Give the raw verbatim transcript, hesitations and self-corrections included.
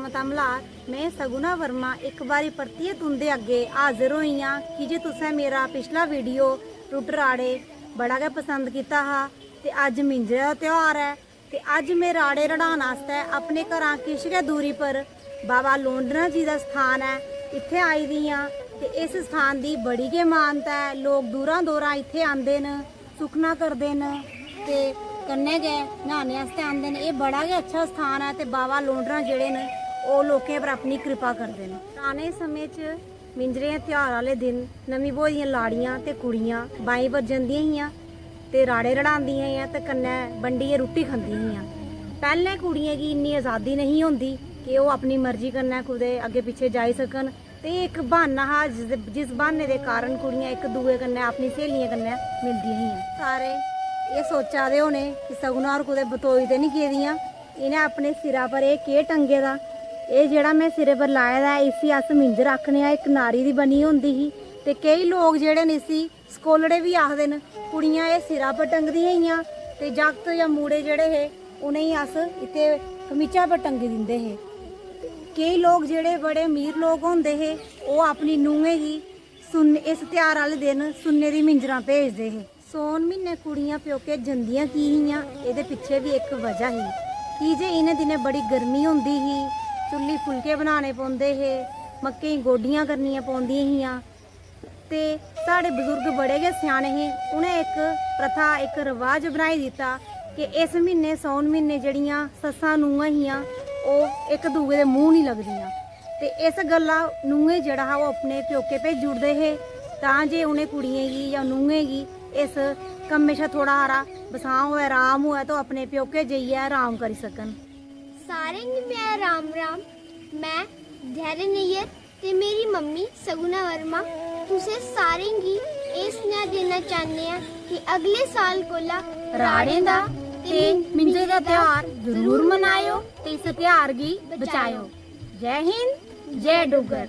मता मल्हार, में सगुणा वर्मा इक बारी परतियै तुं'दे अग्गें हाजर होई आं, की जे तुसें मेरा पिछला वीडियो रुट्ट राड़े बड़ा गै पसंद कीता हा ते अज्ज मिंजरे दा त्यहार ऐ ते अज्ज में राड़े रढ़ान आस्तै अपने घरा किश गै दूरी पर बाबा लोंडना जी दा स्थान ऐ, इत्थै आई दी आं ते इस स्थान दी बड़ी गै मानता ऐ। लोक दूरा दूरा इत्थै आंदे न, सुक्खना करदे न ते कन्नै गै न्हाने आस्तै आंदे न। एह् बड़ा गै अच्छा स्थान ऐ ते बाबा लोंडना जेह्ड़े न, ओह् लोकें पर अपनी किरपा करदे न। पराने समें च मिंजरें दे त्यहार आह्ले दिन नमीं ब्होई दियां लाड़ियां ते कुड़ियां बाईं पर जंदियां हियां ते राड़े रढ़ांदियां हियां ते कन्नै बंडियै रुट्टी खंदियां हियां। पैह्लें कुड़ियें गी इन्नी अजादी नेईं होंदी कि ओह् अपनी मर्जी कन्नै कुतै अग्गें पिच्छें जाई सकन ते एह् इक ब्हान्ना हा जिस, जिस ब्हान्ने दे कारण कुड़ियां इक दूए कन्नै अपनी स्हेलियें कन्नै मिलदियां हियां। सारे एह् सोचा दे होने कि सगुना होर कुतै बतोई ते निं गेदियां, इ'नें अपने सिरा पर एह् केह् टंगे दा? एह् जेह्ड़ा में सिरै पर लाए दा ऐ, इसी अस मिंजर आखने आं। इक नारी दी बनी होंदी ही ते केईं लोक जेह्ड़े न, इसी सकोलड़े बी आखदे न। कुड़ियां एह् सिरा पर टंगदियां हियां ते जागत जां मुड़े जेह्ड़े हे, उ'नेंगी अस इत्थै कमीचा पर टंगी दिंदे हे। केईं लोक जेह्ड़े बड़े अमीर लोक होंदे हे, ओह् अपनी नूहें गी सुन्न, इस त्यहार आह्ले दिन सुन्ने दी मिंजरां भेजदे हे। सौन म्हीने कुड़ियां प्योके जंदियां की हियां, एह्दे पिच्छे बी इक वजह ही। की जे इ'नें दिनें बड़ी गर्मी होंदी ही, चु'ल्ली फुलके बनाने पौंदे हे, मक्कें गी गोड्डियां करनियां पौंदियां हियां। ते साढ़े बजुर्ग बड़े गै स्याने हे, उ'नें इक प्रथा, इक रवाज बनाई दित्ता कि इस म्हीने, सौन म्हीने, जेह्ड़ियां सस्सां नूहां हियां, ओह् इक दूए दे मूंह् निं लगदियां। ते इस गल्ला नूहें जेह्ड़ा हा, ओह् अपने प्योके भेजी ओड़दे हे, तां जे उ'नें कुड़ियें गी जां नूहें गी इस कम्मै शा थोह्ड़ा हारा बसांऽ होऐ, राम होऐ, ते ओह् अपने प्योके जाइयै राम करी सकन। सारें गी मेरा राम राम। में धैर्य नैयर ते मेरी मम्मी सगुना वर्मा तुसें सारें गी एह् सनेहा देना चाह्न्ने आं कि अगले साल कोला राड़ें दा ते मिंजरे दा त्यहार जरूर मनाएओ ते इस त्यहार गी बचाएओ। जय हिंद, जय डुग्गर।